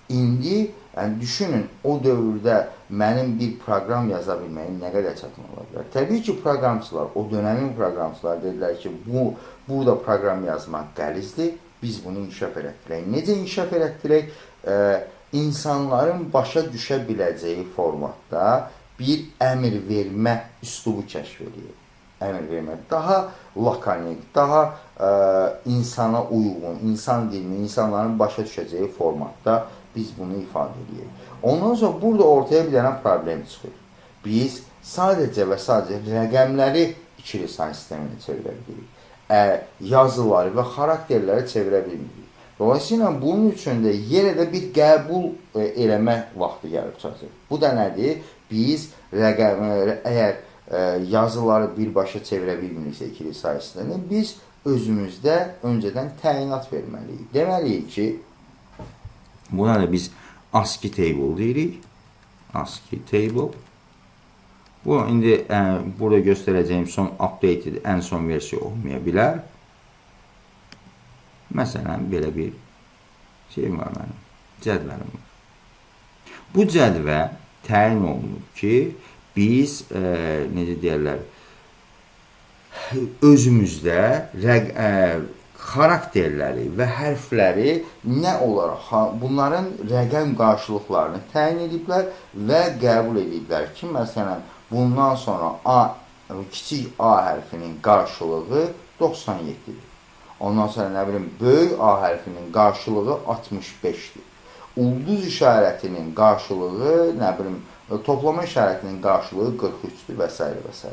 İndi yəni düşünün, o dövrdə mənim bir proqram yaza bilməyim nə qədər çətin ola bilər. Təbii ki, proqramçılar, o dönəmin proqramçıları dedilər ki, bu burada proqram yazmaq qəlizdir. Biz bunu inkişaf elətdirək. Necə inkişaf elətdirək? İnsanların başa düşə biləcəyi formatda bir əmr vermə üslubu kəşf eləyir. Əmr vermə daha lakonik, daha insana uyğun, insan dilini, insanların başa düşəcəyi formatda biz bunu ifadə edirik. Ondan sonra burada ortaya bir dənə problem çıxır. Biz sadəcə və sadəcə rəqəmləri ikili say sisteminə çevirə bilirik. Yazıları və xarakterləri çevirə bilmirik. Dolayısıyla bunun üçün də yenə də bir qəbul eləmə vaxtı gəlib çatır. Bu da nədir? Biz rəqəm əgər yazıları birbaşa çevirə bilmiriksə ikili say sisteminə, biz özümüzdə öncədən təyinat verməliyik. Deməliyik ki, buna da biz ASCII table deyirik. ASCII table. Bu indi burada göstərəcəyim son updated, ən son versiya olmaya bilər. Məsələn, belə bir şeyim var mənim, cədvəlim var. Bu cədvəl təyin olunub ki, biz necə deyərlər, özümüzdə xarakterləri və hərfləri nə olaraq, bunların rəqəm qarşılıqlarını təyin ediblər və qəbul ediblər ki, məsələn, bundan sonra A, kiçik A hərfinin qarşılığı 97-dir. Ondan sonra nə bilim, böyük A hərfinin qarşılığı 65-dir. Ulduz işarətinin qarşılığı, nə bilim, toplama işarətinin qarşılığı 43-dür və s. və s.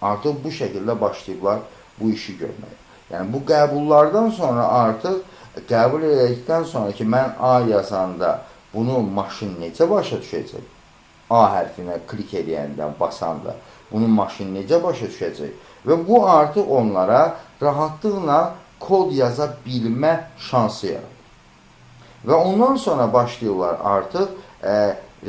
Artıq bu şəkildə başlayıblar bu işi görməyə. Yəni bu qəbullardan sonra, artıq qəbul elədikdən sonra ki, mən A yazanda bunu maşın necə başa düşəcək? A hərfinə klik eləyəndə, basanda bunu maşın necə başa düşəcək? Və bu artıq onlara rahatlıqla kod yaza bilmə şansı yaradır. Və ondan sonra başlayırlar artıq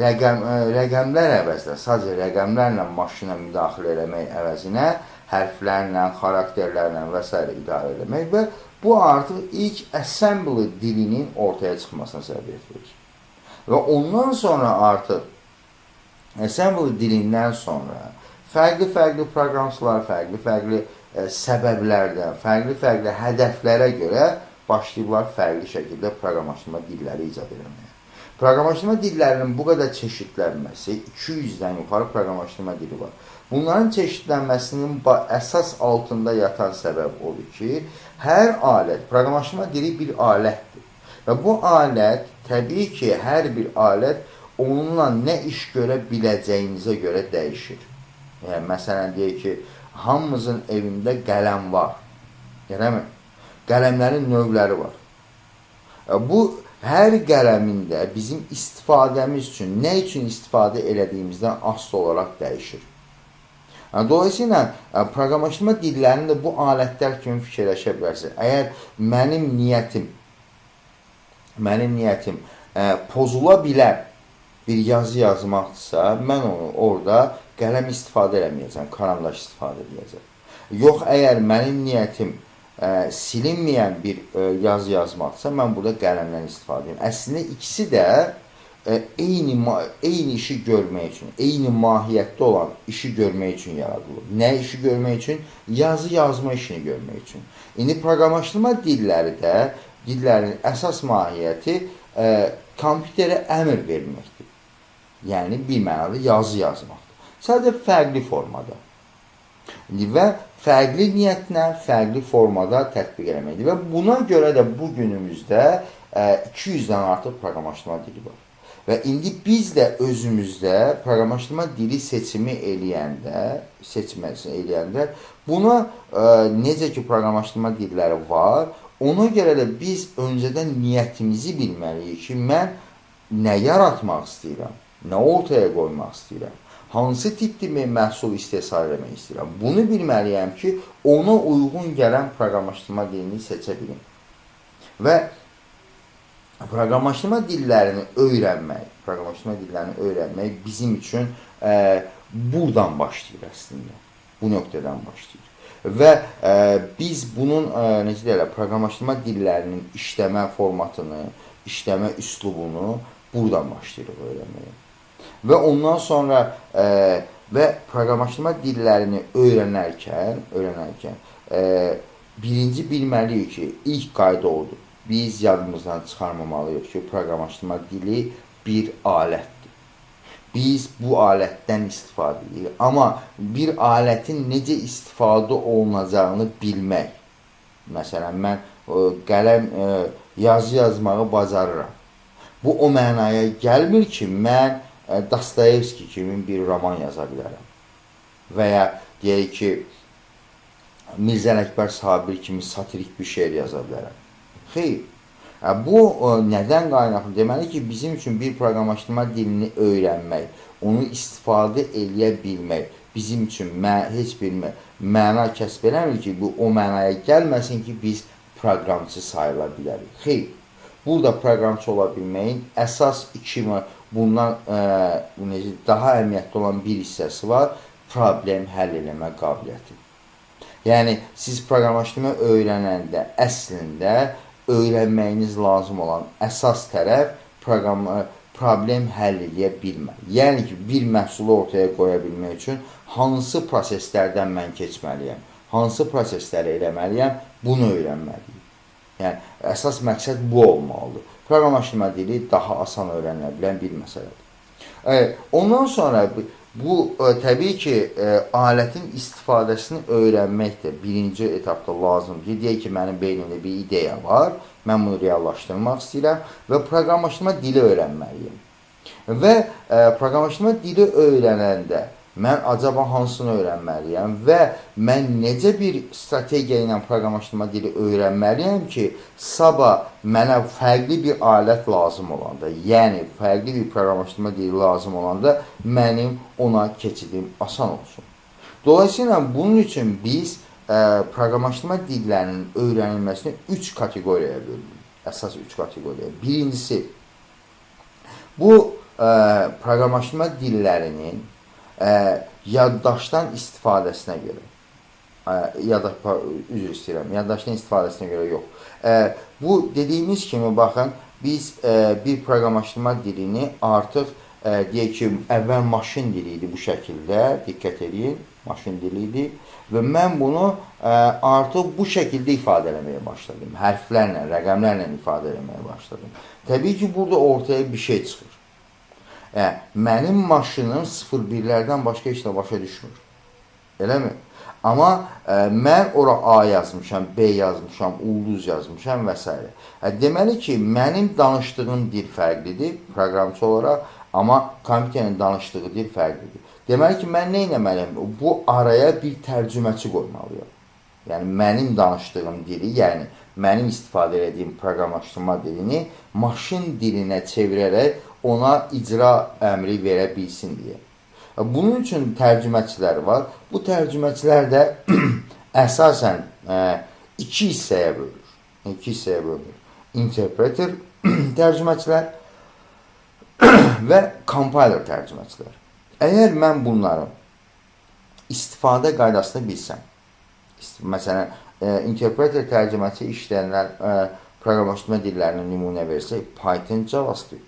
rəqəmlər əvəzinə, sadəcə rəqəmlərlə maşına müdaxilə eləmək əvəzinə hərflərlə, xarakterlərlə və s. idarə eləmək və bu artıq ilk assembly dilinin ortaya çıxmasına səbəbiyyət verir. Və ondan sonra artıq assembly dilindən sonra fərqli-fərqli proqramçılar, fərqli-fərqli səbəblərdən, fərqli-fərqli hədəflərə görə başlayıblar fərqli şəkildə proqramlaşdırma dilləri icad eləməyə. Proqramlaşdırma dillərinin bu qədər çeşidlənməsi, 200-dən yuxarı proqramlaşdırma dili var. Bunların çeşidlənməsinin əsas altında yatan səbəb odur ki, hər alət, proqramlaşdırma dili bir alətdir. Və bu alət, təbii ki, hər bir alət onunla nə iş görə biləcəyinizə görə dəyişir. Yəni, məsələn, deyək ki, hamımızın evində qələm var. Eləmi? Qələmlərin növləri var. Bu, hər qələmin də bizim istifadəmiz üçün, nə üçün istifadə elədiyimizdən asılı olaraq dəyişir. Dolayısıyla, proqramlaşdırma dillərini də bu alətlər kimi fikirləşə bilərsiniz. Əgər mənim niyyətim pozula bilən bir yazı yazmaqdırsa, mən onu orada qələm istifadə eləməyəcəm, karandaş istifadə edəcəm. Yox, əgər mənim niyyətim silinməyən bir yazı yazmaqdırsa, mən burada qələmdən istifadə edirəm. Əslində ikisi də eyni işi görmək üçün, eyni mahiyyətdə olan işi görmək üçün yaradılıb. Nə işi görmək üçün? Yazı yazma işini görmək üçün. İndi proqramlaşdırma dilləri də, dillərin əsas mahiyyəti kompüterə əmr verməkdir. Yəni bir mənada yazı yazmaqdır. Sadəcə fərqli formada. Və fərqli niyyətlə, fərqli formada tətbiq eləməkdir. Və buna görə də bu günümüzdə 200-dən artıq proqramlaşdırma dili var. Və indi biz də özümüzdə proqramlaşdırma dili seçimi eləyəndə, seçməsini eləyəndə buna necə ki proqramlaşdırma dilləri var, ona görə də biz öncədən niyyətimizi bilməliyik ki, mən nə yaratmaq istəyirəm, nə ortaya qoymaq istəyirəm, hansı tipli bir məhsul istehsal eləmək istəyirəm. Bunu bilməliyəm ki, ona uyğun gələn proqramlaşdırma dilini seçə bilim. Və proqramlaşdırma dillərini öyrənmək, proqramlaşdırma dillərini öyrənmək bizim üçün buradan başlayır əslində. Bu nöqtədən başlayır. Və biz bunun necə deyirlər, proqramlaşdırma dillərinin işləmə formatını, işləmə üslubunu buradan başlayırıq öyrənməyə. Və ondan sonra və proqramlaşdırma dillərini öyrənərkən birinci bilməliyik ki, ilk qayda odur. Biz yadımızdan çıxarmamalıyıq ki, proqramlaşdırma dili bir alətdir. Biz bu alətdən istifadə edirik. Amma bir alətin necə istifadə olunacağını bilmək. Məsələn, mən qələm yazı yazmağı bacarıram. Bu o mənaya gəlmir ki, mən Dostoyevski kimi bir roman yaza bilərəm. Və ya deyək ki, Mirzə Ələkbər Sabir kimi satirik bir şeir yaza bilərəm. Xeyr. Bu nədən qaynaqlı? Deməli ki, bizim üçün bir proqramlaşdırma dilini öyrənmək, onu istifadə eləyə bilmək bizim üçün heç bir məna kəsb eləmir ki, bu o mənaya gəlməsin ki, biz proqramçı sayıla bilərik. Xeyr. Burada proqramçı ola bilməyin əsas iki bundan necə daha əhəmiyyətli olan bir hissəsi var: problem həll eləmə qabiliyyəti. Yəni siz proqramlaşdırma öyrənəndə əslində öyrənməyiniz lazım olan əsas tərəf problem həll eləyə bilmə. Yəni ki, bir məhsulu ortaya qoya bilmək üçün hansı proseslərdən mən keçməliyəm, hansı prosesləri eləməliyəm, bunu öyrənməliyim. Yəni əsas məqsəd bu olmalıdır. Proqramlaşdırma dili daha asan öyrənilə bilən bir məsələdir. Ondan sonra bu təbii ki, alətin istifadəsini öyrənmək də birinci etapda lazımdır. Deyək ki, mənim beynimdə bir ideya var, mən bunu reallaşdırmaq istəyirəm və proqramlaşdırma dili öyrənməliyim. Və proqramlaşdırma dili öyrənəndə mən acaba hansını öyrənməliyəm və mən necə bir strategiya ilə proqramlaşdırma dili öyrənməliyəm ki, sabah mənə fərqli bir alət lazım olanda, yəni fərqli bir proqramlaşdırma dili lazım olanda mənim ona keçidim asan olsun. Dolayısıyla bunun üçün biz proqramlaşdırma dillərinin öyrənilməsini 3 kateqoriyaya bölürük. Əsas 3 kateqoriyaya. Birincisi, bu proqramlaşdırma dillərinin yaddaşdan istifadəsinə görə, üzr istəyirəm, yaddaşdan istifadəsinə görə yox. Bu dediyimiz kimi, baxın, biz bir proqramlaşdırma dilini artıq deyək ki, əvvəl maşın dili idi bu şəkildə, diqqət edin, maşın dili idi və mən bunu artıq bu şəkildə ifadə eləməyə başladım. Hərflərlə, rəqəmlərlə ifadə eləməyə başladım. Təbii ki, burada ortaya bir şey çıxır. Mənim maşınım 0-1-lərdən başqa heç nə başa düşmür. Eləmi? Amma mən ora A yazmışam, B yazmışam, ulduz yazmışam və s. Deməli ki, mənim danışdığım dil fərqlidir proqramçı olaraq, amma kompüterin danışdığı dil fərqlidir. Deməli ki, mən nə etməliyəm? Bu araya bir tərcüməçi qoymalıyam. Yəni mənim danışdığım dili, yəni mənim istifadə etdiyim proqramlaşdırma dilini maşın dilinə çevirərək ona icra əmri verə bilsin deyə. Bunun üçün tərcüməçilər var. Bu tərcüməçilər də əsasən iki hissəyə bölünür. İki hissəyə bölünür. Interpreter tərcüməçilər və compiler tərcüməçilər. Əgər mən bunların istifadə qaydasını bilsəm, məsələn, interpreter tərcüməçi işləyənlər proqramlaşdırma dillərinə nümunə versək, Python, JavaScript.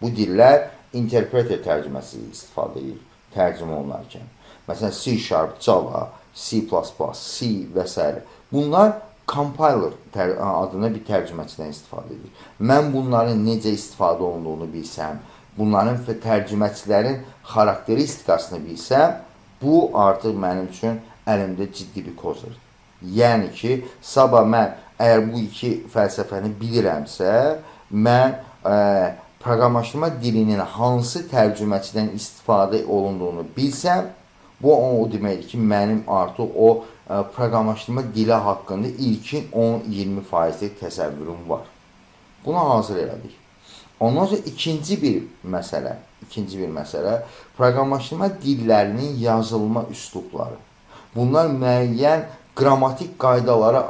Bu dillər interpreter tərcüməsi istifadə edir tərcümə olunarkən. Məsələn, C Sharp, Java, C++, C və s. Bunlar compiler adına bir tərcüməçidən istifadə edir. Mən bunların necə istifadə olunduğunu bilsəm, bunların tərcüməçilərin xarakteristikasını bilsəm, bu artıq mənim üçün əlimdə ciddi bir kozırdır. Yəni ki, sabah mən əgər bu iki fəlsəfəni bilirəmsə, mən proqramlaşdırma dilinin hansı tərcüməçidən istifadə olunduğunu bilsəm, bu o deməkdir ki, mənim artıq o proqramlaşdırma dili haqqında ilkin 10-20 faizlik təsəvvürüm var. Bunu hazır elədik. Ondan sonra ikinci bir məsələ proqramlaşdırma dillərinin yazılma üslubları. Bunlar müəyyən qrammatik qaydalara,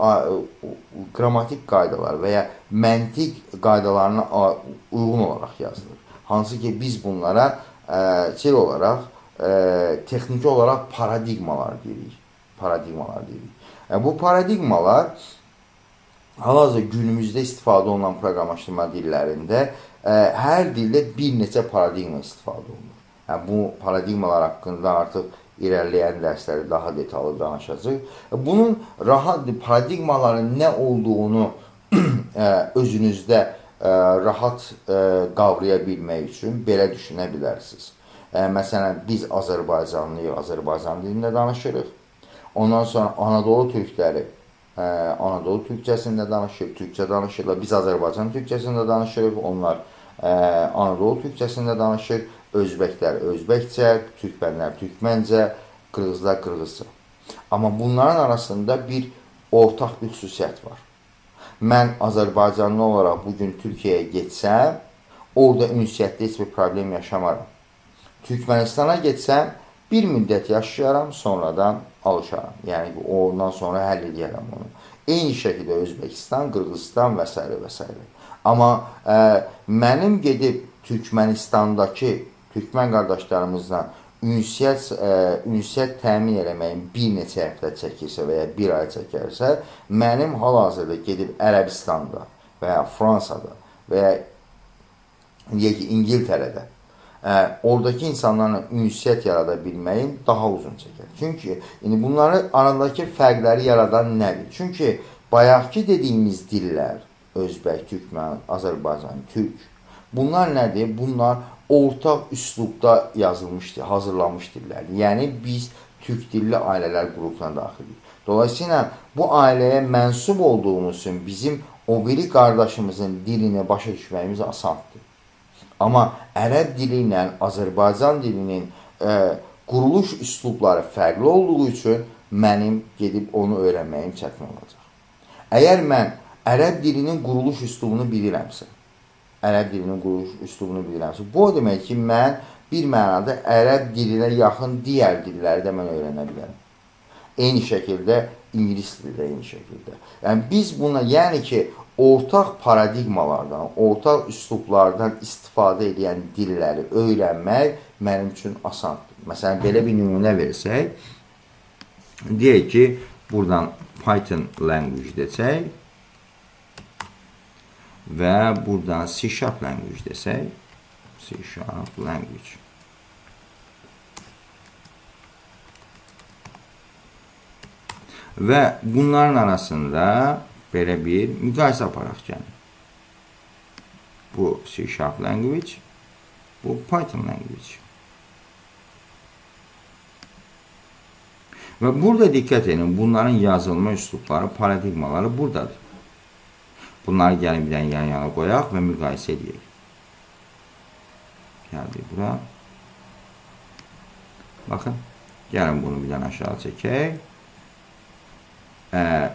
qrammatik qaydalar və ya məntiq qaydalarına uyğun olaraq yazılır. Hansı ki biz bunlara şey olaraq, texniki olaraq paradigmalar deyirik. Paradigmalar deyirik. Bu paradigmalar hal-hazırda günümüzdə istifadə olunan proqramlaşdırma dillərində hər dildə bir neçə paradigma istifadə olunur. Yəni, bu paradigmalar haqqında artıq irəliləyən dərslərdə daha detallı danışacağıq. Bunun rahat paradigmaların nə olduğunu özünüzdə rahat qavraya bilmək üçün belə düşünə bilərsiniz. Məsələn, biz Azərbaycanlıyıq, Azərbaycan dilində danışırıq. Ondan sonra Anadolu türkləri Anadolu türkçəsində danışır, türkçə danışırlar. Biz Azərbaycan türkçəsində danışırıq, onlar Anadolu türkçəsində danışır. Özbəklər özbəkcə, türkmənlər türkməncə, qırğızlar qırğızca. Amma bunların arasında bir ortaq bir xüsusiyyət var. Mən Azərbaycanlı olaraq bugün Türkiyəyə getsəm, orada ünsiyyətdə heç bir problem yaşamaram. Türkmənistana getsəm, bir müddət yaşayaram, sonradan alışaram. Yəni ondan sonra həll edərəm onu. Eyni şəkildə Özbəkistan, Qırğızistan və s. və s. Amma mənim gedib Türkmənistandakı türkmən qardaşlarımızla ünsiyyət təmin eləməyim bir neçə həftə çəkirsə və ya bir ay çəkərsə, mənim hal-hazırda gedib Ərəbistanda və ya Fransada və ya deyək ki, İngiltərədə oradakı insanlarla ünsiyyət yarada bilməyim daha uzun çəkər. Çünki indi bunları arasındakı fərqləri yaradan nədir? Çünki bayaqki dediyimiz dillər, özbək, türkmən, Azərbaycan, türk, bunlar nədir? Bunlar ortaq üslubda yazılmışdır, hazırlanmış dillərdir. Yəni biz türk dilli ailələr qrupuna daxilik. Dolayısıyla bu ailəyə mənsub olduğumuz üçün bizim o biri qardaşımızın dilini başa düşməyimiz asandır. Amma ərəb dili ilə Azərbaycan dilinin quruluş üslubları fərqli olduğu üçün mənim gedib onu öyrənməyim çətin olacaq. Əgər mən ərəb dilinin quruluş üslubunu bilirəmsə, bu o demək ki, mən bir mənada ərəb dilinə yaxın digər dilləri də mən öyrənə bilərəm. Eyni şəkildə ingilis dili də eyni şəkildə. Yəni biz buna, yəni ki, ortaq paradigmalardan, ortaq üslublardan istifadə edən dilləri öyrənmək mənim üçün asandır. Məsələn, belə bir nümunə versək, deyək ki, buradan Python language desək və buradan C# language desək, C# language. Və bunların arasında belə bir müqayisə aparaq gəlin. Bu C# language, bu Python language. Və burada diqqət edin, bunların yazılma üslubları, paradigmaları buradadır. Bunları gəlin bir dənə yan-yana qoyaq və müqayisə edək. Gəldik bura. Baxın, gəlin bunu bir dənə aşağı çəkək.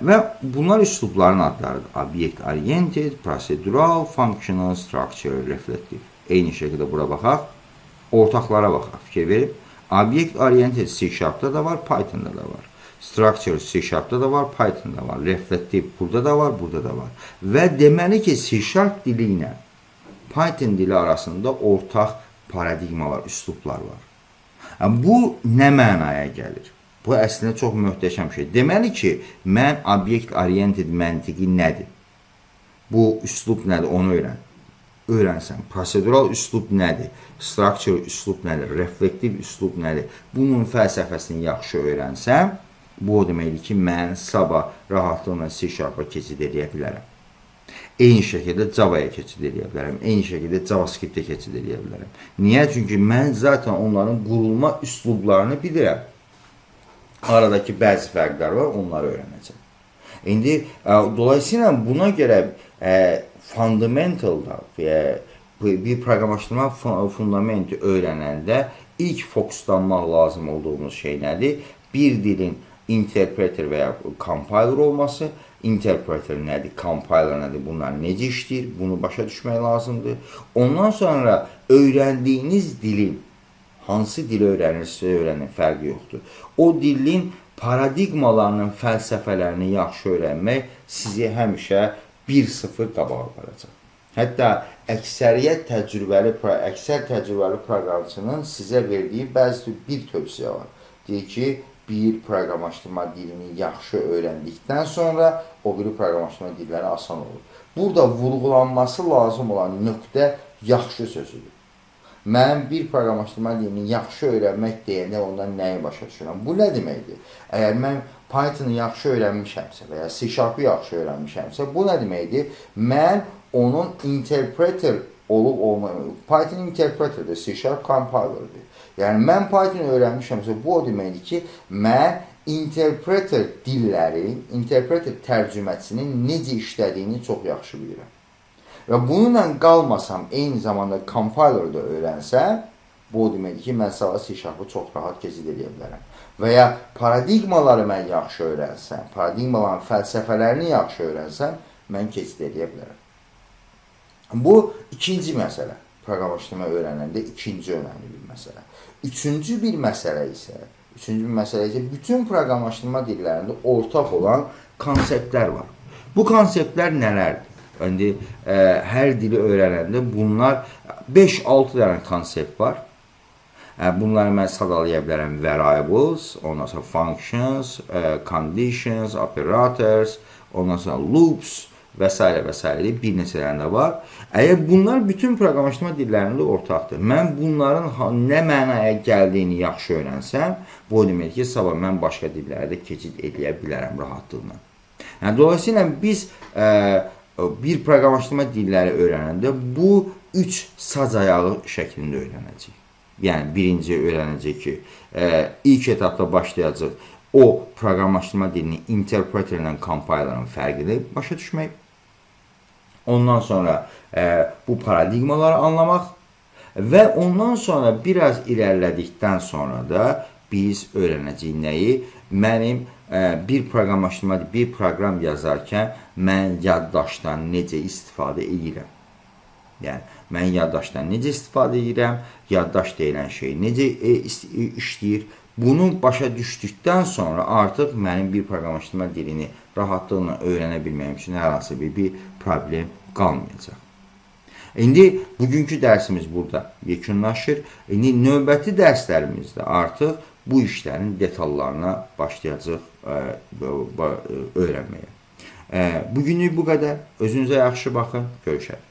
Və bunlar üslubların adlarıdır. Object oriented, procedural, functional, structure, reflective. Eyni şəkildə bura baxaq. Ortaqlara baxaq, fikir verib. Object oriented C#'da da var, Python'da da var. Structure C#'da da var, Python'da var. Reflective burada da var, burada da var. Və deməli ki, C# dili ilə Python dili arasında ortaq paradigmalar, üslublar var. Yəni, bu nə mənaya gəlir? Bu əslində çox möhtəşəm şey. Deməli ki, mən object oriented məntiqi nədir? Bu üslub nədir? Onu öyrən. Öyrənsən. Prosedural üslub nədir? Structure üslub nədir? Reflektiv üslub nədir? Bunun fəlsəfəsini yaxşı öyrənsəm, bu o deməkdir ki, mən sabah rahatlıqla C#-a keçid eləyə bilərəm. Eyni şəkildə Java-ya keçid eləyə bilərəm. Eyni şəkildə JavaScript-ə keçid eləyə bilərəm. Niyə? Çünki mən zaten onların qurulma üslublarını bilirəm. Aradakı bəzi fərqlər var, onları öyrənəcəm. İndi dolayısıyla buna görə fundamentalda bir proqramlaşdırma fundamenti öyrənəndə ilk fokuslanmaq lazım olduğumuz şey nədir? Bir dilin interpreter və ya compiler olması. Interpreter nədir, compiler nədir, bunlar necə işləyir, bunu başa düşmək lazımdır. Ondan sonra öyrəndiyiniz dilin, hansı dili öyrənirsə öyrənin, fərqi yoxdur. O dilin paradigmalarının fəlsəfələrini yaxşı öyrənmək sizi həmişə 1-0 qabağa aparacaq. Hətta əksər təcrübəli proqramçının sizə verdiyi bəzi bir tövsiyə var. Deyir ki, bir proqramlaşdırma dilini yaxşı öyrəndikdən sonra o biri proqramlaşdırma dilləri asan olur. Burada vurğulanması lazım olan nöqtə yaxşı sözüdür. Mən bir proqramlaşdırma dilini yaxşı öyrənmək deyəndə ondan nəyi başa düşürəm? Bu nə deməkdir? Əgər mən Python-ı yaxşı öyrənmişəmsə və ya C-Sharp-ı yaxşı öyrənmişəmsə, bu nə deməkdir? Mən onun interpreter olub olmayı, Python interpreterdir, C-Sharp compilerdir. Yəni mən Python öyrənmişəmsə, bu o deməkdir ki, mən interpreter dillərin, interpreter tərcüməçisinin necə işlədiyini çox yaxşı bilirəm. Və bununla qalmasam, eyni zamanda compiler da öyrənsəm, bu o deməkdir ki, mən sabah C-Sharp-ı çox rahat keçid edə bilərəm. Və ya paradigmaları mən yaxşı öyrənsəm, paradigmaların fəlsəfələrini yaxşı öyrənsəm, mən keçid edə bilərəm. Bu ikinci məsələ. Proqramlaşdırma öyrənəndə ikinci önəmli bir məsələ. Üçüncü bir məsələ isə bütün proqramlaşdırma dillərində ortaq olan konseptlər var. Bu konseptlər nələrdir? İndi hər dili öyrənəndə bunlar 5-6 dənə konsept var. Bunları mən sadalaya bilərəm: variables, ondan sonra functions, conditions, operators, ondan sonra loops və s. və s. bir neçə dənə də var. Əgər bunlar bütün proqramlaşdırma dillərində ortaqdır. Mən bunların nə mənaya gəldiyini yaxşı öyrənsəm, bu o deməkdir ki, sabah mən başqa dillərə də keçid eləyə bilərəm rahatlıqla. Yəni dolayısıyla biz bir proqramlaşdırma dilləri öyrənəndə bu üç sac ayağı şəklində öyrənəcəyik. Yəni birinci öyrənəcək ki, ilk etapda başlayacaq o proqramlaşdırma dilinin interpreterlə compilerın fərqini başa düşmək. Ondan sonra bu paradigmaları anlamaq və ondan sonra biraz irəlilədikdən sonra da biz öyrənəcəyik nəyi? Mənim bir proqramlaşdırma, bir proqram yazarkən mən yaddaşdan necə istifadə edirəm? Yəni mən yaddaşdan necə istifadə edirəm? Yaddaş deyilən şey necə işləyir? Bunu başa düşdükdən sonra artıq mənim bir proqramlaşdırma dilini rahatlıqla öyrənə bilməyim üçün hər hansı bir problem qalmayacaq. İndi bugünkü dərsimiz burada yekunlaşır. İndi növbəti dərslərimizdə artıq bu işlərin detallarına başlayacaq öyrənməyə. Bugünlük bu qədər. Özünüzə yaxşı baxın. Görüşərik.